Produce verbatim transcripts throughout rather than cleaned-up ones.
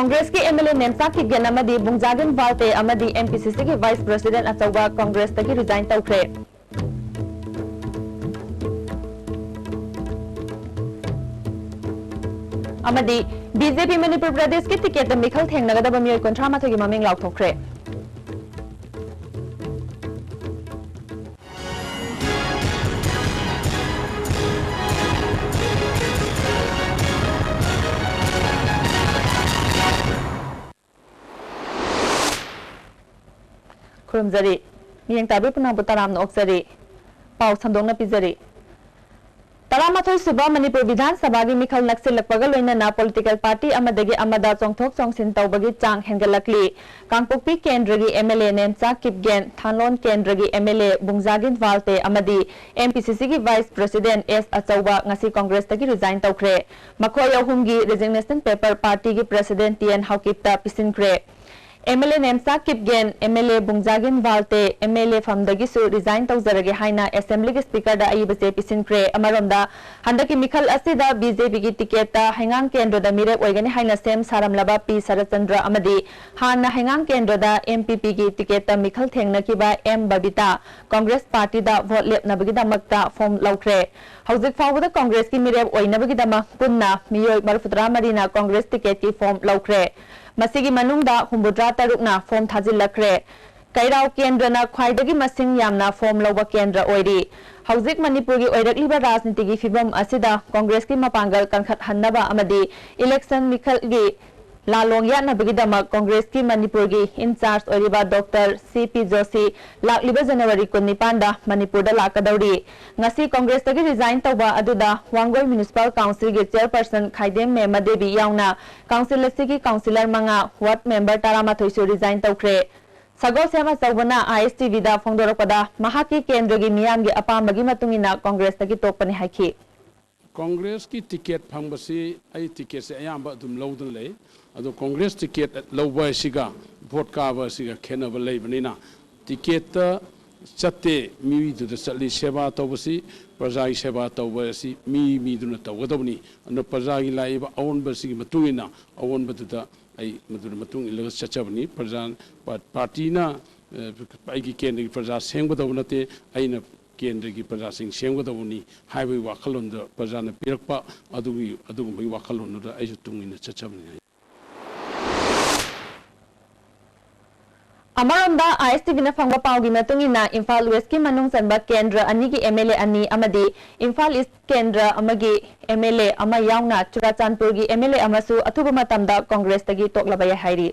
ꯀꯣꯡꯒ꯭ꯔꯦꯁꯀꯤ MLA Nemcha Kipgen ꯑꯃꯗꯤ ꯕꯨꯡꯖꯥꯒꯤꯟ ꯚꯥꯜꯇꯦ ꯑꯃꯗꯤ MPCCꯒꯤ Vice President ꯑꯆꯧꯕ ꯀꯣꯡꯒ꯭ꯔꯦꯁꯇꯒꯤ resign ꯇꯧꯈ꯭ꯔꯦ꯫ ꯑꯃꯗꯤ BJP ꯃꯅꯤꯄꯨꯔ ꯄ꯭ꯔꯗꯦꯁꯀꯤ ticketꯇ ꯃꯤꯈꯜ ꯊꯦꯡꯅꯒꯗꯕ ꯃꯤꯑꯣꯏ ꯀꯨꯟꯊ꯭ꯔꯥ ꯃꯥꯊꯣꯏꯒꯤ ꯃꯃꯤꯡ ꯂꯥꯎꯊꯣꯛꯈ꯭ꯔꯦ꯫ ꯈꯨꯔꯨꯝꯖꯔꯤ꯫ ꯃꯤꯌꯦꯡ ꯇꯥꯕꯤ ꯄꯨꯝꯅꯃꯛꯄꯨ ꯇꯔꯥꯝꯅ ꯑꯣꯛꯆꯔꯤ꯫ ꯄꯥꯎ ꯁꯟꯗꯣꯛꯅ ꯄꯤꯖꯔꯤ꯫ ꯇꯔꯥꯃꯥꯊꯣꯏ ꯁꯨꯕ ꯃꯅꯤꯄꯨꯔ ꯕꯤꯙꯥꯟ ꯁꯚꯥꯒꯤ ꯃꯤꯈꯜ ꯅꯛꯁꯤꯜꯂꯛꯄꯒ ꯂꯣꯏꯅꯅ political party ꯑꯃꯗꯒꯤ ꯑꯃꯗ ꯆꯣꯡꯊꯣꯛ ꯆꯣꯡꯁꯤꯟ ꯇꯧꯕꯒꯤ ꯆꯥꯡ ꯍꯦꯟꯒꯠꯂꯛꯂꯤ꯫ ꯀꯥꯡꯄꯣꯛꯄꯤ ꯀꯦꯟꯗ꯭ꯔꯒꯤ MLA ꯅꯦꯝꯆꯥ ꯀꯤꯞꯒꯦꯟ, ꯊꯥꯟꯂꯣꯟ ꯀꯦꯟꯗ꯭ꯔꯒꯤ MLA ꯕꯨꯡꯖꯥꯒꯤꯟ ꯚꯥꯜꯇꯦ ꯑꯃꯗꯤ MPCCꯒꯤ Vice President S ꯑꯆꯧꯕ ꯉꯁꯤ ꯀꯣꯡꯒ꯭ꯔꯦꯁꯇꯒꯤ resign ꯇꯧꯈ꯭ꯔꯦ꯫ ꯃꯈꯣꯏ ꯑꯍꯨꯝꯒꯤ resignation paper partyꯒꯤ President T N ꯍꯥꯎꯀꯤꯞꯇ ꯄꯤꯁꯤꯟꯈ꯭ꯔꯦ꯫ MLA Nemcha Kipgen, MLA ꯕꯨꯡꯖꯥꯒꯤꯟ ꯚꯥꯜꯇꯦ MLA ꯐꯝꯗꯒꯤꯁꯨ resign ꯇꯧꯖꯔꯒꯦ ꯍꯥꯏꯅ Assemblyꯒꯤ Speakerꯗ ꯑꯏꯕ ꯆꯦ ꯄꯤꯁꯤꯟꯈ꯭ꯔꯦ꯫ ꯑꯃꯔꯣꯝꯗ, ꯍꯟꯗꯛꯀꯤ ꯃꯤꯈꯜ ꯑꯁꯤꯗ BJPꯒꯤ ticketꯇ ꯍꯩꯉꯥꯡ ꯀꯦꯟꯗ꯭ꯔꯗ ꯃꯤꯔꯦꯞ ꯑꯣꯏꯒꯅꯤ ꯍꯥꯏꯅ ꯁꯦꯝ ꯁꯥꯔꯝꯂꯕ ꯄꯤ ꯁꯔꯠꯆꯟꯗ꯭ꯔ ꯑꯃꯗꯤ ꯍꯥꯟꯅ ꯍꯩꯉꯥꯡ ꯀꯦꯟꯗ꯭ꯔꯗ NPPꯒꯤ ticketꯇ ꯃꯤꯈꯜ ꯊꯦꯡꯅꯈꯤꯕ ꯑꯦꯝ ꯕꯕꯤꯇꯥ ꯀꯣꯡꯒ꯭ꯔꯦꯁ partyꯗ vote ꯂꯦꯞꯅꯕꯒꯤꯗꯃꯛꯇ form ꯂꯧꯈ꯭ꯔꯦ꯫ ꯍꯧꯖꯤꯛ ꯐꯥꯎꯕꯗ ꯀꯣꯡꯒ꯭ꯔꯦꯁꯀꯤ ꯃꯤꯔꯦꯞ ꯑꯣꯏꯅꯕꯒꯤꯗꯃꯛ ꯄꯨꯟꯅ ꯃꯤꯑꯣꯏ ꯃꯔꯤꯐꯨꯇꯔꯥ ꯃꯔꯤꯅ ꯀꯣꯡꯒ꯭ꯔꯦꯁ ticketꯀꯤ form ꯂꯧꯈ꯭ꯔꯦ꯫ ꯃꯁꯤꯒꯤ ꯃꯅꯨꯡꯗ ꯍꯨꯝꯐꯨꯇꯔꯥ ꯇꯔꯨꯛꯅ form ꯊꯥꯖꯤꯜꯂꯛꯈ꯭ꯔꯦ꯫ ꯀꯩꯔꯥꯎ ꯀꯦꯟꯗ꯭ꯔꯅ ꯈ꯭ꯋꯥꯏꯗꯒꯤ ꯃꯁꯤꯡ ꯌꯥꯝꯅ form ꯂꯧꯕ ꯀꯦꯟꯗ꯭ꯔ ꯑꯣꯏꯔꯤ꯫ ꯍꯧꯖꯤꯛ ꯃꯅꯤꯄꯨꯔꯒꯤ ꯑꯣꯏꯔꯛꯂꯤꯕ ꯔꯥꯖꯅꯤꯇꯤꯒꯤ ꯐꯤꯕꯝ ꯑꯁꯤꯗ ꯀꯣꯡꯒ꯭ꯔꯦꯁꯀꯤ ꯃꯄꯥꯡꯒꯜ ꯀꯟꯈꯠꯍꯟꯅꯕ ꯑꯃꯗꯤ election ꯃꯤꯈꯜꯒꯤ ꯂꯥꯂꯣꯡ ꯌꯥꯠꯅꯕꯒꯤꯗꯃꯛ ꯀꯣꯡꯒ꯭ꯔꯦꯁꯀꯤ ꯃꯅꯤꯄꯨꯔꯒꯤ in charge ꯑꯣꯏꯔꯤꯕ ꯗꯣꯛꯇꯔ ꯁꯤ ꯄꯤ ꯖꯣꯁꯤ ꯂꯥꯛꯂꯤꯕ ꯖꯅꯋꯥꯔꯤ ꯀꯨꯟꯅꯤꯄꯥꯟꯗ ꯃꯅꯤꯄꯨꯔꯗ ꯂꯥꯛꯀꯗꯧꯔꯤ꯫ ꯉꯁꯤ ꯀꯣꯡꯒ꯭ꯔꯦꯁꯇꯒꯤ resign ꯇꯧꯕ ꯑꯗꯨꯗ ꯋꯥꯡꯒꯣꯏ Municipal Councilꯒꯤ chairperson ꯈꯥꯏꯗꯦꯝ ꯃꯦꯝꯃ ꯗꯦꯕꯤ ꯌꯥꯎꯅ council ꯑꯁꯤꯒꯤ councillor ꯃꯉꯥ, ward member ꯇꯔꯥꯃꯥꯊꯣꯏꯁꯨ resign ꯇꯧꯈ꯭ꯔꯦ꯫ ꯁꯒꯣꯜꯁꯦꯝ ꯑꯆꯧꯕꯅ ISTVꯗ ꯐꯣꯡꯗꯣꯔꯛꯄꯗ ꯃꯍꯥꯛꯀꯤ ꯀꯦꯟꯗ꯭ꯔꯒꯤ ꯃꯤꯌꯥꯝꯒꯤ ꯑꯄꯥꯝꯕꯒꯤ ꯃꯇꯨꯡ ꯏꯟꯅ ꯀꯣꯡꯒ꯭ꯔꯦꯁꯇꯒꯤ ꯇꯣꯛꯄꯅꯤ ꯍꯥꯏꯈꯤ꯫ ꯀꯣꯡꯒ꯭ꯔꯦꯁꯀꯤ ticket ꯐꯪꯕꯁꯤ ꯑꯩ ticketꯁꯦ ꯑꯌꯥꯝꯕ ꯑꯗꯨꯝ ꯂꯧꯗꯨꯅ ꯂꯩ꯫ ꯑꯗꯣ ꯀꯣꯡꯒ꯭ꯔꯦꯁ ticket ꯂꯧꯕ ꯑꯁꯤꯒ vote ꯀꯥꯕ ꯑꯁꯤꯒ ꯈꯦꯠꯅꯕ ꯂꯩꯕꯅꯤꯅ ticketꯇ ꯆꯠꯇꯦ, ꯃꯤꯗꯨꯗ ꯆꯠꯂꯤ꯫ ꯁꯦꯕꯥ ꯇꯧꯕꯁꯤ, ꯄ꯭ꯔꯖꯥꯒꯤ ꯁꯦꯕꯥ ꯇꯧꯕ ꯑꯁꯤ ꯃꯤ ꯃꯤꯗꯨꯅ ꯇꯧꯒꯗꯕꯅꯤ꯫ ꯑꯗꯨꯅ ꯄ꯭ꯔꯖꯥꯒꯤ ꯂꯥꯛꯏꯕ ꯑꯑꯣꯟꯕꯁꯤꯒꯤ ꯃꯇꯨꯡ ꯏꯟꯅ ꯑꯑꯣꯟꯕꯗꯨꯗ ꯑꯩ ꯃꯗꯨꯗ ꯃꯇꯨꯡ ꯏꯜꯂꯒ ꯆꯠꯆꯕꯅꯤ꯫ ꯄ꯭ꯔꯖꯥ, ꯄꯥ-, ꯄꯥꯔꯇꯤꯅ, ꯑ, ꯑꯩꯒꯤ ꯀꯦꯟꯗ꯭ꯔꯒꯤ ꯄ꯭ꯔꯖꯥ ꯁꯦꯝꯒꯗꯧꯕ ꯅꯠꯇꯦ, ꯑꯩꯅ ꯀꯦꯟꯗ꯭ꯔꯒꯤ ꯄ꯭ꯔꯖꯥꯁꯤꯡ ꯁꯦꯝꯒꯗꯧꯕꯅꯤ ꯍꯥꯏꯕꯒꯤ ꯋꯥꯈꯜꯂꯣꯟꯗ ꯄ꯭ꯔꯖꯥꯅ ꯄꯤꯔꯛꯄ ꯑꯗꯨꯒꯤ, ꯑꯗꯨꯒꯨꯝꯕꯒꯤ ꯋꯥꯈꯜꯂꯣꯟꯗꯨꯗ ꯑꯩꯁꯨ ꯇꯨꯡ ꯏꯟꯅ ꯆꯠꯆꯕꯅꯤ꯫ ꯑꯃꯔꯣꯝꯗ, ꯑꯥꯏ ꯑꯦꯁ ꯇꯤ ꯚꯤꯅ ꯐꯪꯕ ꯄꯥꯎꯒꯤ ꯃꯇꯨꯡ ꯏꯟꯅ, ꯏꯝꯐꯥꯜ ꯋꯦꯁꯀꯤ ꯃꯅꯨꯡ ꯆꯟꯕ ꯀꯦꯟꯗ꯭ꯔ ꯑꯅꯤꯒꯤ ꯑꯦꯝ ꯑꯦꯜ ꯑꯦ ꯑꯅꯤ ꯑꯃꯗꯤ ꯏꯝꯐꯥꯜ ꯏꯁ ꯀꯦꯟꯗ꯭ꯔ ꯑꯃꯒꯤ ꯑꯦꯝ ꯑꯦꯜ ꯑꯦ ꯑꯃ ꯌꯥꯎꯅ ꯆꯨꯔꯥꯆꯥꯟꯄꯨꯔꯒꯤ ꯑꯦꯝ ꯑꯦꯜ ꯑꯦ ꯑꯃꯁꯨ ꯑꯊꯨꯕ ꯃꯇꯝꯗ ꯀꯣꯡꯒ꯭ꯔꯦꯁꯇꯒꯤ ꯇꯣꯛꯂꯕ ꯌꯥꯏ ꯍꯥꯏꯔꯤ꯫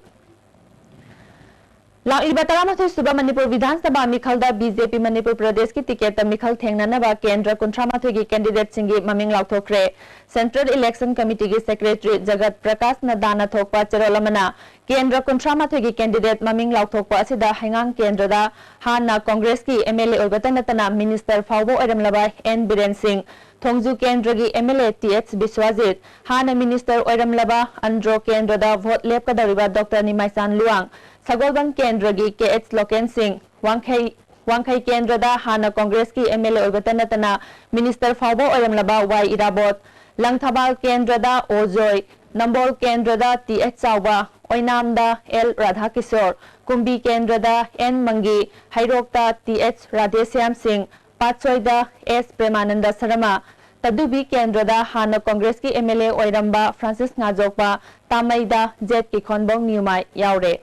ꯂꯥꯛꯂꯤꯕ ꯇꯔꯥꯃꯥꯊꯣꯏ ꯁꯨꯕ ꯃꯅꯤꯄꯨꯔ ꯕꯤꯙꯥꯟ ꯁꯚꯥ ꯃꯤꯈꯜꯗ ꯕꯤ ꯖꯦ ꯄꯤ ꯃꯅꯤꯄꯨꯔ ꯄ꯭ꯔꯗꯦꯁꯀꯤ ꯇꯤꯀꯦꯠꯇ ꯃꯤꯈꯜ ꯊꯦꯡꯅꯅꯕ ꯀꯦꯟꯗ꯭ꯔ ꯀꯨꯟꯊ꯭ꯔꯥ ꯃꯥꯊꯣꯏꯒꯤ ꯀꯦꯟꯗꯤꯗꯦꯠꯁꯤꯡꯒꯤ ꯃꯃꯤꯡ ꯂꯥꯎꯊꯣꯛꯈ꯭ꯔꯦ꯫ ꯁꯦꯟꯇ꯭ꯔꯦꯜ ꯏꯂꯦꯛꯁꯟ ꯀꯃꯤꯇꯤꯒꯤ ꯁꯦꯀ꯭ꯔꯦꯇꯔꯤ ꯖꯒꯠ ꯄ꯭ꯔꯀꯥꯁ ꯅꯗꯥꯅ ꯊꯣꯛꯄ ꯆꯦꯔꯣꯜ ꯑꯃꯅ, ꯀꯦꯟꯗ꯭ꯔ ꯀꯨꯟꯊ꯭ꯔꯥ ꯃꯥꯊꯣꯏꯒꯤ ꯀꯦꯟꯗꯤꯗꯦꯠ ꯃꯃꯤꯡ ꯂꯥꯎꯊꯣꯛꯄ ꯑꯁꯤꯗ ꯍꯩꯉꯥꯡ ꯀꯦꯟꯗ꯭ꯔꯗ ꯍꯥꯟꯅ ꯀꯣꯡꯒ꯭ꯔꯦꯁꯀꯤ ꯑꯦꯝ ꯑꯦꯜ ꯑꯦ ꯑꯣꯏꯕꯇ ꯅꯠꯇꯅ ꯃꯤꯅꯤꯁꯇꯔ ꯐꯥꯎꯕ ꯑꯣꯏꯔꯝꯂꯕ ꯑꯦꯟ ꯕꯤꯔꯦꯟ ꯁꯤꯡ, ꯊꯣꯡꯖꯨ ꯀꯦꯟꯗ꯭ꯔꯒꯤ M L A T H Biswajit, ꯍꯥꯟꯅ ꯃꯤꯅꯤꯁꯇꯔ ꯑꯣꯏꯔꯝꯂꯕ ꯑꯟꯗ꯭ꯔꯣ ꯀꯦꯟꯗ꯭ꯔꯗ ꯚꯣꯠ ꯂꯦꯞꯀꯗꯧꯔꯤꯕ ꯗꯣꯛꯇꯔ ꯅꯤꯃꯥꯏꯆꯥꯟ ꯂꯨꯋꯥꯡ, ꯁꯒꯣꯜꯕꯟ ꯀꯦꯟꯗ꯭ꯔꯒꯤ ꯀꯦ ꯑꯦꯆ ꯂꯣꯀꯦꯟ ꯁꯤꯡ, ꯋꯥꯡꯈꯩ, ꯋꯥꯡꯈꯩ ꯀꯦꯟꯗ꯭ꯔꯗ ꯍꯥꯟꯅ ꯀꯣꯡꯒ꯭ꯔꯦꯁꯀꯤ ꯑꯦꯝ ꯑꯦꯜ ꯑꯦ ꯑꯣꯏꯕꯇ ꯅꯠꯇꯅ ꯃꯤꯅꯤꯁꯇꯔ ꯐꯥꯎꯕ ꯑꯣꯏꯔꯝꯂꯕ ꯋꯥꯏ ꯏꯔꯥꯕꯣꯠ, ꯂꯪꯊꯕꯥꯜ ꯀꯦꯟꯗ꯭ꯔꯗ ꯑꯣ ꯖꯣꯏ, ꯅꯝꯕꯣꯜ ꯀꯦꯟꯗ꯭ꯔꯗ ꯇꯤ ꯑꯦꯆ ꯆꯥꯎꯕ, ꯑꯣꯏꯅꯥꯝꯗ ꯑꯦꯜ ꯔꯥꯙꯥꯀꯤꯁꯣꯔ, ꯀꯨꯝꯕꯤ ꯀꯦꯟꯗ꯭ꯔꯗ ꯑꯦꯟ ꯃꯪꯒꯤ, ꯍꯩꯔꯣꯛꯇ ꯇꯤ ꯑꯦꯆ ꯔꯥꯙꯦꯁ꯭ꯌꯥꯝ ꯁꯤꯡ, ꯄꯥꯠꯁꯣꯏꯗ ꯑꯦꯁ ꯄ꯭ꯔꯦꯃꯥꯅꯟꯗ ꯁꯔꯃ, ꯇꯗꯨꯕꯤ ꯀꯦꯟꯗ꯭ꯔꯗ ꯍꯥꯟꯅ ꯀꯣꯡꯒ꯭ꯔꯦꯁꯀꯤ ꯑꯦꯝ ꯑꯦꯜ ꯑꯦ ꯑꯣꯏꯔꯝꯕ ꯐ꯭ꯔꯥꯟꯁꯤꯁ ꯉꯥꯖꯣꯛꯄ, ꯇꯥꯃꯩꯗ ꯖꯦꯠ ꯀꯤꯈꯣꯟꯕꯣꯡ ꯅ꯭ꯌꯨꯃꯥꯏ ꯌꯥꯎꯔꯦ꯫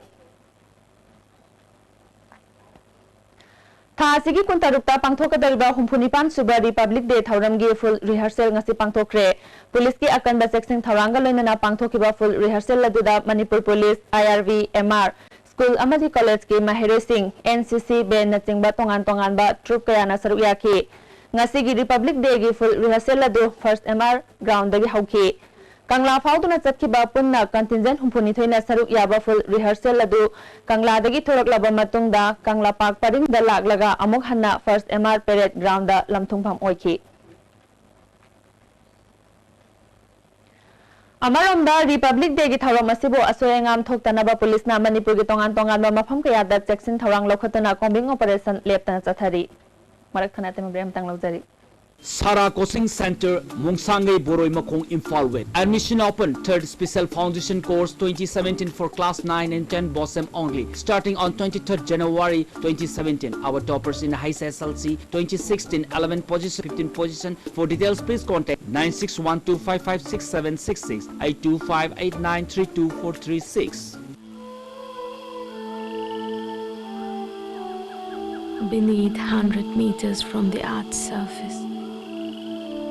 ꯊꯥ ꯑꯁꯤꯒꯤ ꯀꯨꯟꯇꯔꯨꯛꯇ ꯄꯥꯡꯊꯣꯛꯀꯗꯧꯔꯤꯕ ꯍꯨꯝꯐꯨꯅꯤꯄꯥꯟ ꯁꯨꯕ ꯔꯤꯄꯕ꯭ꯂꯤꯛ ꯗꯦ ꯊꯧꯔꯝꯒꯤ ꯐꯨꯜ ꯔꯤꯍꯔꯁꯦꯜ ꯉꯁꯤ ꯄꯥꯡꯊꯣꯛꯈ꯭ꯔꯦ꯫ ꯄꯨꯂꯤꯁꯀꯤ ꯑꯀꯟꯕ ꯆꯦꯛꯁꯤꯟ ꯊꯧꯔꯥꯡꯒ ꯂꯣꯏꯅꯅ ꯄꯥꯡꯊꯣꯛꯈꯤꯕ ꯐꯨꯜ ꯔꯤꯍꯔꯁꯦꯜ ꯑꯗꯨꯗ Manipur police, I R B, M R, school ꯑꯃꯗꯤ ꯀꯣꯂꯦꯖꯀꯤ ꯃꯍꯩꯔꯣꯏꯁꯤꯡ, ꯑꯦꯟ ꯁꯤ ꯁꯤ ꯕꯦꯟꯅꯆꯤꯡꯕ ꯇꯣꯉꯥꯟ ꯇꯣꯉꯥꯟꯕ ꯇ꯭ꯔꯨꯞ ꯀꯌꯥꯅ ꯁꯔꯨꯛ ꯌꯥꯈꯤ꯫ ꯉꯁꯤꯒꯤ ꯔꯤꯄꯕ꯭ꯂꯤꯛ ꯗꯦꯒꯤ ꯐꯨꯜ ꯔꯤꯍꯔꯁꯦꯜ ꯑꯗꯨ ꯐꯥꯔꯁ ꯑꯦꯝ ꯑꯥꯔ ꯒ꯭ꯔꯥꯎꯟꯗꯒꯤ ꯍꯧꯈꯤ꯫ ꯀꯪꯂꯥ ꯐꯥꯎꯗꯨꯅ ꯆꯠꯈꯤꯕ ꯄꯨꯟꯅ ꯀꯟꯇꯤꯟꯖꯦꯟ ꯍꯨꯝꯐꯨꯅꯤꯊꯣꯏꯅ ꯁꯔꯨꯛ ꯌꯥꯕ ꯐꯨꯜ ꯔꯤꯍꯔꯁꯦꯜ ꯑꯗꯨ ꯀꯪꯂꯥꯗꯒꯤ ꯊꯣꯔꯛꯂꯕ ꯃꯇꯨꯡꯗ ꯀꯪꯂꯥ ꯄꯥꯔꯛ ꯄꯔꯤꯡꯗ ꯂꯥꯛꯂꯒ ꯑꯃꯨꯛ ꯍꯟꯅ ꯐꯥꯔꯁ ꯑꯦꯝ ꯑꯥꯔ ꯄꯦꯔꯦꯗ ꯒ꯭ꯔꯥꯎꯟꯗ ꯂꯝꯊꯨꯡꯐꯝ ꯑꯣꯏꯈꯤ꯫ ꯑꯃꯔꯣꯝꯗ, ꯔꯤꯄꯕ꯭ꯂꯤꯛ ꯗꯦꯒꯤ ꯊꯧꯔꯝ ꯑꯁꯤꯕꯨ ꯑꯁꯣꯏ ꯑꯉꯥꯝ ꯊꯣꯛꯇꯅꯕ ꯄꯨꯂꯤꯁꯅ ꯃꯅꯤꯄꯨꯔꯒꯤ ꯇꯣꯉꯥꯟ ꯇꯣꯉꯥꯟꯕ ꯃꯐꯝ ꯀꯌꯥꯗ ꯆꯦꯛꯁꯤꯟ ꯊꯧꯔꯥꯡ ꯂꯧꯈꯠꯇꯨꯅ ꯀꯣꯝꯕꯤꯡ ꯑꯣꯄꯔꯦꯁꯟ ꯂꯦꯞꯇꯅ ꯆꯠꯊꯔꯤ꯫ ꯃꯔꯛ ꯊꯠꯅ ꯇꯦꯝꯕ꯭ꯔꯦ ꯑꯃꯇꯪ ꯂꯧꯖꯔꯤ꯫ Sara Coaching Center, Mongsangei Boroi Makhong, Imphal West. Admission open, third special foundation course twenty seventeen for class nine and ten, Bosem only. Starting on twenty-third January twenty seventeen. Our toppers in H S S L C twenty sixteen, eleven position, fifteen position. For details, please contact nine six one two five five six seven six six, eight two five eight nine three two four three six. Beneath, hundred meters from the earth's surface,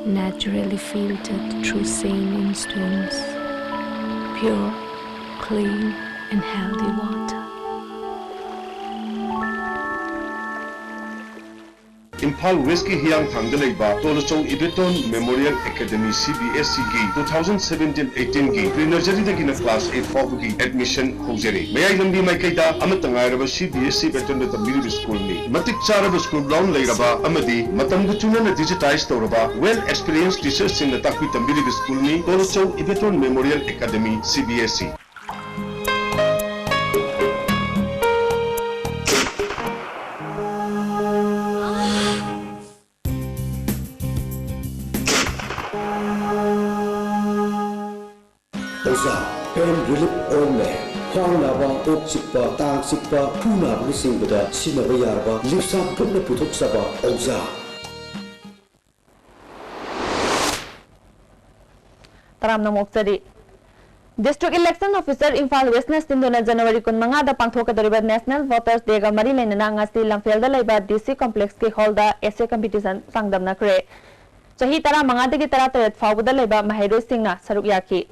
naturally filtered through saline stones, pure, clean, and healthy water. Imphal ꯋꯦꯁꯀꯤ ꯍꯤꯌꯥꯡꯊꯥꯡꯗ ꯂꯩꯕ ꯇꯣꯂꯆꯧ Ibeton memorial academy, C B ꯑꯦꯁ ꯏꯒꯤ two thousand seventeen eighteenꯒꯤ pre nurseryꯗꯒꯤꯅ class eight ꯐꯥꯎꯕꯒꯤ admission ꯍꯧꯖꯔꯤ꯫ ꯃꯌꯥꯏ ꯂꯝꯕꯤ ꯃꯥꯏꯀꯩꯗ ꯑꯃꯠꯇ ꯉꯥꯏꯔꯕ ꯁꯤ ꯕꯤ ꯑꯦꯁ ꯏ ꯄꯦꯇꯔꯟꯗ ꯇꯝꯕꯤꯔꯤꯕ ꯁ꯭ꯀꯨꯜꯅꯤ꯫ ꯃꯇꯤꯛ ꯆꯥꯔꯕ ꯁ꯭ꯀꯨꯜ ꯒ꯭ꯔꯥꯎꯟ ꯂꯩꯔꯕ ꯑꯃꯗꯤ ꯃꯇꯝꯒ ꯆꯨꯅꯅ digitize ꯇꯧꯔꯕ well experienced teacherꯁꯤꯡꯅ ꯇꯥꯛꯄꯤ ꯇꯝꯕꯤꯔꯤꯕ ꯁ꯭ꯀꯨꯜꯅꯤ Tolchou Ibeton memorial academy, C B S E. ꯑꯣꯖꯥ, pain relief ointment, ꯈ꯭ꯋꯥꯡ ꯅꯥꯕ, ꯀꯣꯛ ꯆꯤꯛꯄ, ꯇꯥꯡ ꯆꯤꯛꯄ, ꯈꯨ ꯅꯥꯕꯅꯆꯤꯡꯕꯗ ꯁꯤꯖꯤꯟꯅꯕ ꯌꯥꯔꯕ ꯂꯤꯞꯁꯥ ꯒ꯭ꯔꯨꯞꯅ ꯄꯨꯊꯣꯛꯆꯕ ꯑꯣꯖꯥ꯫ ꯇꯔꯥꯝꯅ ꯑꯣꯛꯆꯔꯤ꯫ District Election Officer, ꯏꯝꯐꯥꯜ ꯋꯦꯁꯅ ꯁꯤꯟꯗꯨꯅ ꯖꯅꯋꯥꯔꯤ ꯀꯨꯟꯃꯉꯥꯗ ꯄꯥꯡꯊꯣꯛꯀꯗꯧꯔꯤꯕ National Voters Dayꯒ ꯃꯔꯤ ꯂꯩꯅꯅ ꯉꯁꯤ ꯂꯝꯐꯦꯜꯗ ꯂꯩꯕ ꯗꯤ ꯁꯤ complexꯀꯤ hallꯗ essay competition ꯆꯥꯡꯗꯝꯅꯈ꯭ꯔꯦ꯫ ꯆꯍꯤ ꯇꯔꯥꯃꯉꯥꯗꯒꯤ ꯇꯔꯥꯇꯔꯦꯠ ꯐꯥꯎꯕꯗ ꯂꯩꯕ ꯃꯍꯩꯔꯣꯏꯁꯤꯡꯅ ꯁꯔꯨꯛ ꯌꯥꯈꯤ꯫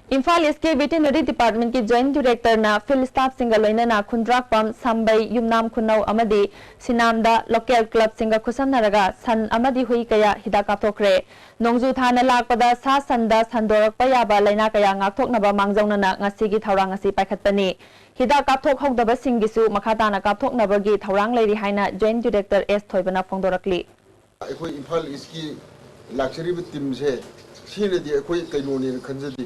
ꯏꯝꯐꯥꯜ ꯏꯁꯀꯤ Veterinary Departmentꯀꯤ Joint Directorꯅ field staffꯁꯤꯡꯒ ꯂꯣꯏꯅꯅ ꯈꯨꯟꯗ꯭ꯔꯥꯛꯄꯝ, ꯁꯥꯝꯕꯩ, ꯌꯨꯝꯅꯥꯝ ꯈꯨꯅꯧ ꯑꯃꯗꯤ ꯁꯤꯅꯥꯝꯗ local clubꯁꯤꯡꯒ ꯈꯨꯠꯁꯝꯅꯔꯒ ꯁꯟ ꯑꯃꯗꯤ ꯍꯨꯏ ꯀꯌꯥ ꯍꯤꯗꯥꯛ ꯀꯥꯞꯊꯣꯛꯈ꯭ꯔꯦ꯫ ꯅꯣꯡꯖꯨ ꯊꯥꯅ ꯂꯥꯛꯄꯗ ꯁꯥ ꯁꯟꯗ ꯁꯟꯗꯣꯔꯛꯄ ꯌꯥꯕ ꯂꯥꯏꯅꯥ ꯀꯌꯥ ꯉꯥꯛꯊꯣꯛꯅꯕ ꯃꯥꯡꯖꯧꯅꯅ ꯉꯁꯤꯒꯤ ꯊꯧꯔꯥꯡ ꯑꯁꯤ ꯄꯥꯏꯈꯠꯄꯅꯤ꯫ ꯍꯤꯗꯥꯛ ꯀꯥꯞꯊꯣꯛꯍꯧꯗꯕꯁꯤꯡꯒꯤꯁꯨ ꯃꯈꯥ ꯇꯥꯅ ꯀꯥꯞꯊꯣꯛꯅꯕꯒꯤ ꯊꯧꯔꯥꯡ ꯂꯩꯔꯤ ꯍꯥꯏꯅ Joint Director ꯑꯦꯁ ꯊꯣꯏꯕꯅ ꯐꯣꯡꯗꯣꯔꯛꯂꯤ꯫ ꯑꯩꯈꯣꯏ ꯏꯝꯐꯥꯜ ꯏꯁꯀꯤ ꯂꯥꯛꯆꯔꯤꯕ ꯇꯤꯝꯁꯦ ꯁꯤꯅꯗꯤ ꯑꯩꯈꯣꯏ ꯀꯩꯅꯣꯅꯦꯅ ꯈꯟꯖꯗꯦ꯫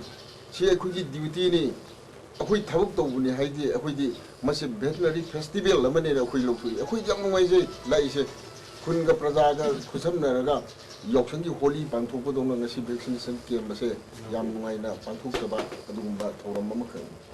ꯁꯤ ꯑꯩꯈꯣꯏꯒꯤ ꯗ꯭ꯌꯨꯇꯤꯅꯤ, ꯑꯩꯈꯣꯏ ꯊꯕꯛ ꯇꯧꯕꯅꯤ ꯍꯥꯏꯗꯤ ꯑꯩꯈꯣꯏꯗꯤ ꯃꯁꯤ ꯚꯦꯇꯅꯔꯤ ꯐꯦꯁꯇꯤꯚꯦꯜ ꯑꯃꯅꯦꯅ ꯑꯩꯈꯣꯏ ꯂꯧꯊꯣꯛꯏ꯫ ꯑꯩꯈꯣꯏ ꯌꯥꯝ ꯅꯨꯡꯉꯥꯏꯖꯩ ꯂꯥꯛꯏꯁꯦ꯫ ꯈꯨꯟꯒ ꯄ꯭ꯔꯖꯥꯒ ꯈꯨꯠꯁꯝꯅꯔꯒ ꯌꯥꯎꯁꯪꯒꯤ ꯍꯣꯂꯤ ꯄꯥꯡꯊꯣꯛꯄꯗꯧꯅ ꯉꯁꯤ ꯚꯦꯛꯁꯤꯅꯦꯁꯟ ꯀꯦꯝꯞ ꯑꯁꯦ ꯌꯥꯝ ꯅꯨꯡꯉꯥꯏꯅ ꯄꯥꯡꯊꯣꯛꯆꯕ ꯑꯗꯨꯒꯨꯝꯕ ꯊꯧꯔꯝ ꯑꯃꯈꯛꯅꯤ꯫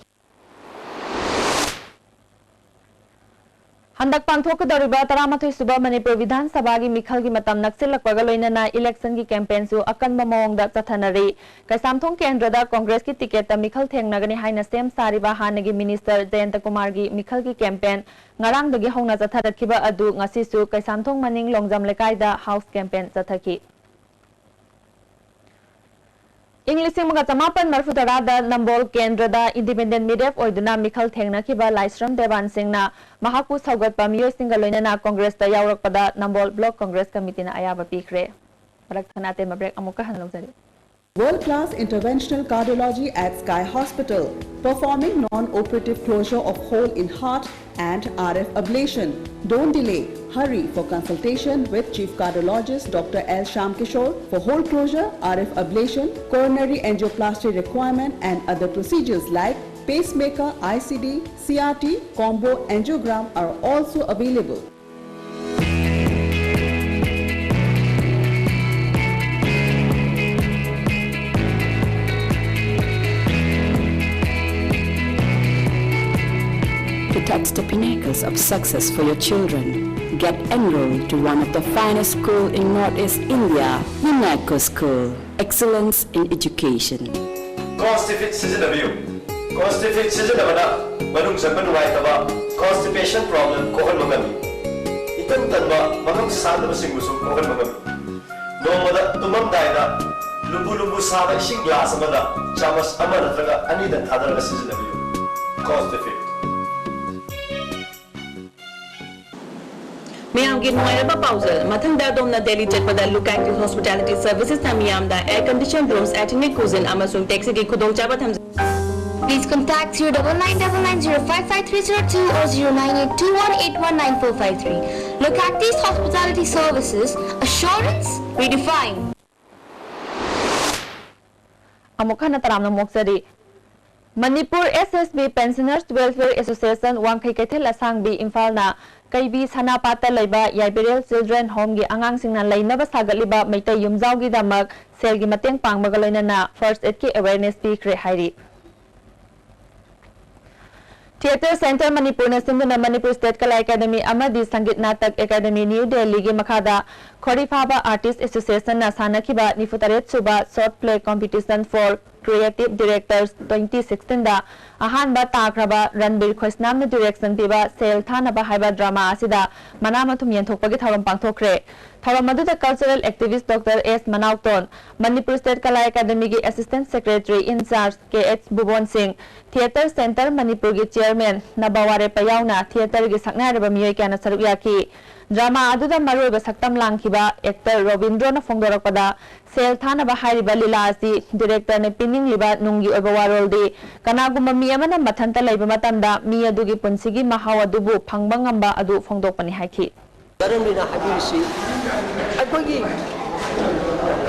ꯍꯟꯗꯛ ꯄꯥꯡꯊꯣꯛꯀꯗꯧꯔꯤꯕ ꯇꯔꯥꯃꯥꯊꯣꯏ ꯁꯨꯕ ꯃꯅꯤꯄꯨꯔ ꯕꯤꯙꯥꯟ ꯁꯚꯥꯒꯤ ꯃꯤꯈꯜꯒꯤ ꯃꯇꯝ ꯅꯛꯁꯤꯜꯂꯛꯄꯒ ꯂꯣꯏꯅꯅ ꯏꯂꯦꯛꯁꯟꯒꯤ ꯀꯦꯝꯄꯦꯟꯁꯨ ꯑꯀꯟꯕ ꯃꯑꯣꯡꯗ ꯆꯠꯊꯅꯔꯤ꯫ ꯀꯩꯁꯥꯝꯊꯣꯡ ꯀꯦꯟꯗ꯭ꯔꯗ ꯀꯣꯡꯒ꯭ꯔꯦꯁꯀꯤ ꯇꯤꯀꯦꯠꯇ ꯃꯤꯈꯜ ꯊꯦꯡꯅꯒꯅꯤ ꯍꯥꯏꯅ ꯁꯦꯝ ꯁꯥꯔꯤꯕ ꯍꯥꯟꯅꯒꯤ ꯃꯤꯅꯤꯁꯇꯔ ꯖꯌꯟꯇ ꯀꯨꯃꯥꯔꯒꯤ ꯃꯤꯈꯜꯒꯤ ꯀꯦꯝꯄꯦꯟ ꯉꯔꯥꯡꯗꯒꯤ ꯍꯧꯅ ꯆꯠꯊꯔꯛꯈꯤꯕ ꯑꯗꯨ ꯉꯁꯤꯁꯨ ꯀꯩꯁꯥꯝꯊꯣꯡ ꯃꯅꯤꯡ ꯂꯣꯡꯖꯝ ꯂꯩꯀꯥꯏꯗ ꯍꯥꯎꯁ ꯀꯦꯝꯄꯦꯟ ꯆꯠꯊꯈꯤ꯫ ꯏꯪ ꯂꯤꯁꯤꯡ ꯑꯃꯒ ꯆꯃꯥꯄꯟ ꯃꯔꯤꯐꯨ ꯇꯔꯥꯗ ꯅꯝꯕꯣꯜ ꯀꯦꯟꯗ꯭ꯔꯗ ꯏꯟꯗꯤꯄꯦꯟꯗꯦꯟ ꯃꯤꯔꯦꯞ ꯑꯣꯏꯗꯨꯅ ꯃꯤꯈꯜ ꯊꯦꯡꯅꯈꯤꯕ ꯂꯥꯏꯁ꯭ꯔꯝ ꯗꯦꯕꯥꯟ ꯁꯤꯡꯅ ꯃꯍꯥꯛꯄꯨ ꯁꯧꯒꯠꯄ ꯃꯤꯑꯣꯏꯁꯤꯡꯒ ꯂꯣꯏꯅꯅ ꯀꯣꯡꯒ꯭ꯔꯦꯁꯇ ꯌꯥꯎꯔꯛꯄꯗ ꯅꯝꯕꯣꯜ ꯕ꯭ꯂꯣꯛ ꯀꯣꯡꯒ꯭ꯔꯦꯁ ꯀꯃꯤꯇꯤꯅ ꯑꯌꯥꯕ ꯄꯤꯈ꯭ꯔꯦ꯫ ꯃꯔꯛ ꯊꯠꯅ ꯑꯇꯦꯟꯕ ꯕ꯭ꯔꯦꯛ ꯑꯃꯨꯛꯀ ꯍꯟꯅ ꯂꯧꯖꯔꯤ꯫ World class interventional cardiology at Sky Hospital, performing non operative closure of hole in heart and R F ablation. Don't delay, hurry for consultation with Chief Cardiologist Doctor L Shyamkishore for hole closure, R F ablation, coronary angioplasty requirement, and other procedures like pacemaker, I C D, C R T, combo angiogram are also available. To touch the pinnacles of success for your children, get enrolled to one of the finest school in Northeast India, UNECO School. Excellence in Education. Constipate ꯁꯤꯖꯤꯟꯅꯕꯤꯌꯨ꯫ Constipate ꯁꯤꯖꯤꯟꯅꯕꯅ ꯃꯅꯨꯡ ꯆꯪꯕ ꯅꯨꯡꯉꯥꯏꯇꯕ, constipation problem, ꯀꯣꯛꯍꯟꯕ ꯉꯝꯃꯤ꯫ ꯏꯇꯟ ꯇꯟꯕ, ꯃꯉꯛ ꯁꯥꯗꯕꯁꯤꯡꯕꯨꯁꯨ ꯀꯣꯛꯍꯟꯕ ꯉꯝꯃꯤ꯫ ꯅꯣꯡꯃꯗ ꯇꯨꯝꯃꯝꯗꯥꯏꯗ ꯂꯨꯝꯕꯨ ꯂꯨꯝꯕꯨ ꯁꯥꯕ ꯏꯁꯤꯡ ꯒ꯭ꯂꯥꯁ ꯑꯃꯗ ꯆꯥꯃꯁ ꯑꯃ ꯅꯠꯇ꯭ꯔꯒ ꯑꯅꯤꯗꯪ ꯊꯥꯗꯔꯒ ꯁꯤꯖꯤꯟꯅꯕꯤꯌꯨ꯫ Constipate꯫ ꯃꯌꯥꯝꯒꯤ ꯅꯨꯡꯉꯥꯏꯔꯕ ꯄꯥꯎꯖꯦꯜ꯫ ꯃꯊꯪꯗ ꯑꯗꯣꯝꯅ ꯗꯦꯜꯂꯤ ꯆꯠꯄꯗ Look Active Hospitality Servicesꯅ ꯃꯤꯌꯥꯝꯗ air conditioned rooms, ethnic cuisine ꯑꯃꯁꯨꯡ taxiꯒꯤ ꯈꯨꯗꯣꯡꯆꯥꯕ ꯊꯝꯖꯩ꯫ Please contact zero double nine double nine zero five five three zero two or zero nine eight two one eight one nine four five three. Look Active Hospitality Services, assurance redefined. ꯑꯃꯨꯛ ꯍꯟꯅ ꯇꯔꯥꯝꯅ ꯑꯣꯛꯆꯔꯤ꯫ Manipur S S B Pensioners Welfare Association, ꯋꯥꯡꯈꯩ ꯀꯩꯊꯦꯜ ꯑꯁꯥꯡꯕꯤ, ꯏꯝꯐꯥꯜꯅ ꯀꯩꯕꯤ ꯁꯅꯥꯄꯥꯠꯇ ꯂꯩꯕ ꯌꯥꯏꯕꯤꯔꯦꯜ Children Homeꯒꯤ ꯑꯉꯥꯡꯁꯤꯡꯅ ꯂꯩꯅꯕ ꯁꯥꯒꯠꯂꯤꯕ ꯃꯩꯇꯩ ꯌꯨꯝꯖꯥꯎꯒꯤꯗꯃꯛ ꯁꯦꯜꯒꯤ ꯃꯇꯦꯡ ꯄꯥꯡꯕꯒ ꯂꯣꯏꯅꯅ first aidꯀꯤ awareness ꯄꯤꯈ꯭ꯔꯦ ꯍꯥꯏꯔꯤ꯫ Theatre Centre ꯃꯅꯤꯄꯨꯔꯅ ꯁꯤꯟꯗꯨꯅ ꯃꯅꯤꯄꯨꯔ State Kala Academy ꯑꯃꯗꯤ ꯁꯪꯒꯤꯠ ꯅꯥꯇꯛ Academy New Delhiꯒꯤ ꯃꯈꯥꯗ ꯈꯣꯔꯤꯐꯥꯕ Artist Associationꯅ ꯁꯥꯟꯅꯈꯤꯕ ꯅꯤꯐꯨ ꯇꯔꯦꯠ ꯁꯨꯕ Short Play Competition for Creative Directors twenty sixteenꯗ ꯑꯍꯥꯟꯕ ꯇꯥꯈ꯭ꯔꯕ ꯔꯟꯕꯤꯔ ꯈꯣꯏꯁꯅꯥꯝꯅ direction ꯄꯤꯕ ꯁꯦꯜ ꯊꯥꯅꯕ ꯍꯥꯏꯕ drama ꯑꯁꯤꯗ ꯃꯅꯥ ꯃꯊꯨꯝ ꯌꯦꯟꯊꯣꯛꯄꯒꯤ ꯊꯧꯔꯝ ꯄꯥꯡꯊꯣꯛꯈ꯭ꯔꯦ꯫ ꯊꯧꯔꯝ ꯑꯗꯨꯗ cultural activist Doctor S ꯃꯅꯥꯎꯇꯣꯟ, Manipur State Kala Academyꯒꯤ Assistant Secretary in charge K H ꯕꯨꯕꯣꯟ ꯁꯤꯡ, Theatre Centre ꯃꯅꯤꯄꯨꯔꯒꯤ Chairman ꯅꯕ ꯋꯥꯔꯦꯞꯄ ꯌꯥꯎꯅ theatreꯒꯤ ꯁꯛꯅꯥꯏꯔꯕ ꯃꯤꯑꯣꯏ ꯀꯌꯥꯅ ꯁꯔꯨꯛ ꯌꯥꯈꯤ꯫ Drama ꯑꯗꯨꯗ ꯃꯔꯨꯑꯣꯏꯕ ꯁꯛꯇꯝ ꯂꯥꯡꯈꯤꯕ actor ꯔꯣꯕꯤꯟꯗ꯭ꯔꯣꯅ ꯐꯣꯡꯗꯣꯔꯛꯄꯗ, ꯁꯦꯜ ꯊꯥꯅꯕ ꯍꯥꯏꯔꯤꯕ ꯂꯤꯂꯥ ꯑꯁꯤ directorꯅ ꯄꯤꯅꯤꯡꯂꯤꯕ ꯅꯨꯡꯒꯤ ꯑꯣꯏꯕ ꯋꯥꯔꯣꯜꯗꯤ ꯀꯅꯥꯒꯨꯝꯕ ꯃꯤ ꯑꯃꯅ ꯃꯊꯟꯇ ꯂꯩꯕ ꯃꯇꯝꯗ ꯃꯤ ꯑꯗꯨꯒꯤ ꯄꯨꯟꯁꯤꯒꯤ ꯃꯍꯥꯎ ꯑꯗꯨꯕꯨ ꯐꯪꯕ ꯉꯝꯕ ꯑꯗꯨ ꯐꯣꯡꯗꯣꯛꯄꯅꯤ ꯍꯥꯏꯈꯤ꯫ ꯙꯔꯃꯅꯤꯅ ꯍꯥꯏꯕꯤꯔꯤꯁꯤ, ꯑꯩꯈꯣꯏꯒꯤ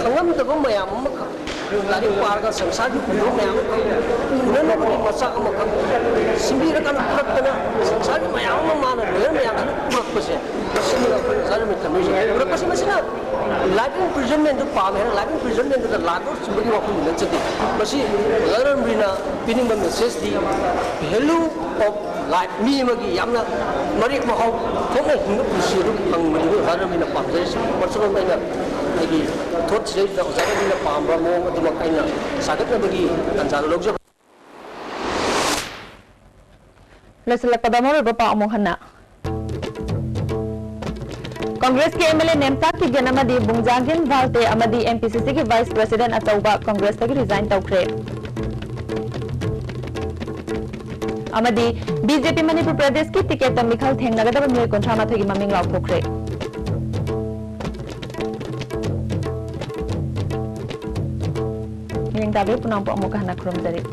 ꯈꯪꯉꯝꯗꯕ ꯃꯌꯥꯝ ꯑꯃꯈꯛ, ꯂꯥꯏꯔꯤꯛ ꯄꯥꯔꯒ ꯁꯪꯁꯥꯔꯒꯤ ꯈꯨꯗꯣꯜ ꯃꯌꯥꯝ ꯑꯃꯈꯛ ꯎꯅꯅꯕꯒꯤ ꯃꯆꯥꯛ ꯑꯃꯈꯛ ꯁꯤꯟꯕꯤꯔꯀꯥꯟꯗ ꯄꯨꯔꯛꯇꯅ ꯁꯪꯁꯥꯔꯒꯤ ꯃꯌꯥꯝ ꯑꯃ ꯃꯥꯅ ꯂꯣꯌꯔ ꯃꯌꯥꯝꯁꯤꯅ ꯄꯨꯔꯛꯄꯁꯦ, ꯃꯁꯤꯅ ꯑꯩꯈꯣꯏ ꯙꯔꯃꯅꯤ ꯊꯝꯃꯤꯁꯦ꯫ ꯄꯨꯔꯛꯄꯁꯤ ꯃꯁꯤꯅ life imprisonmentꯗꯨ ꯄꯥꯝꯃꯦ ꯍꯥꯏꯅ life imprisonmentꯗꯨꯗ ꯂꯥꯟꯗꯧ ꯆꯨꯝꯕꯒꯤ ꯋꯥꯐꯝꯗꯤ ꯅꯠꯆꯗꯦ꯫ ꯃꯁꯤ ꯑꯣꯖꯥ ꯔꯟꯕꯤꯔꯅ ꯄꯤꯅꯤꯡꯕ messageꯗꯤ value of life, ꯃꯤ ꯑꯃꯒꯤ ꯌꯥꯝꯅ ꯃꯔꯦꯛ ꯃꯍꯥꯎ ꯊꯣꯛꯅ ꯍꯤꯡꯕ ꯄꯨꯟꯁꯤ ꯑꯗꯨ ꯐꯪꯕꯗꯨꯅꯤ ꯑꯣꯖꯥ ꯔꯟꯕꯤꯔꯅ ꯄꯥꯝꯖꯔꯤꯁꯤ꯫ ꯃꯔꯨꯞ ꯑꯩꯅ ꯑꯩꯒꯤ ꯊꯣꯠꯁꯤꯗꯩꯗ ꯑꯣꯖꯥ ꯔꯟꯕꯤꯔꯅ ꯄꯥꯝꯕ ꯃꯑꯣꯡ ꯑꯗꯨꯃꯛ ꯑꯩꯅ ꯁꯥꯒꯠꯅꯕꯒꯤ ꯇꯥꯟꯖꯥꯗꯨ ꯂꯧꯖꯕ꯫ ꯂꯣꯏꯁꯤꯜꯂꯛꯄꯗ ꯃꯔꯨꯑꯣꯏꯕ ꯄꯥꯎ ꯑꯃꯨꯛ ꯍꯟꯅ꯫ ꯀꯪꯒ꯭ꯔꯦꯁꯀꯤ MLA ꯅꯦꯝꯆꯥꯛ ꯀꯤꯒꯦꯟ ꯑꯃꯗꯤ ꯕꯨꯡꯖꯥꯒꯤꯟ ꯚꯥꯜꯇꯦ ꯑꯃꯗꯤ MPCCꯒꯤ Vice President ꯑꯆꯧꯕ ꯀꯪꯒ꯭ꯔꯦꯁꯇꯒꯤ resign ꯇꯧꯈ꯭ꯔꯦ꯫ ꯑꯃꯗꯤ BJP ꯃꯅꯤꯄꯨꯔ ꯄ꯭ꯔꯗꯦꯁꯀꯤ ticketꯇ ꯃꯤꯈꯜ ꯊꯦꯡꯅꯒꯗꯕ ꯃꯤꯑꯣꯏ ꯀꯨꯟꯊ꯭ꯔꯥ ꯃꯥꯊꯣꯏꯒꯤ ꯃꯃꯤꯡ ꯂꯥꯎꯊꯣꯛꯈ꯭ꯔꯦ꯫ ꯃꯤꯠꯌꯦꯡ ꯇꯥꯕꯤꯔꯤ ꯄꯨꯝꯅꯃꯛꯄꯨ ꯑꯃꯨꯛꯀ ꯍꯟꯅ ꯈꯨꯔꯨꯝꯖꯔꯤ꯫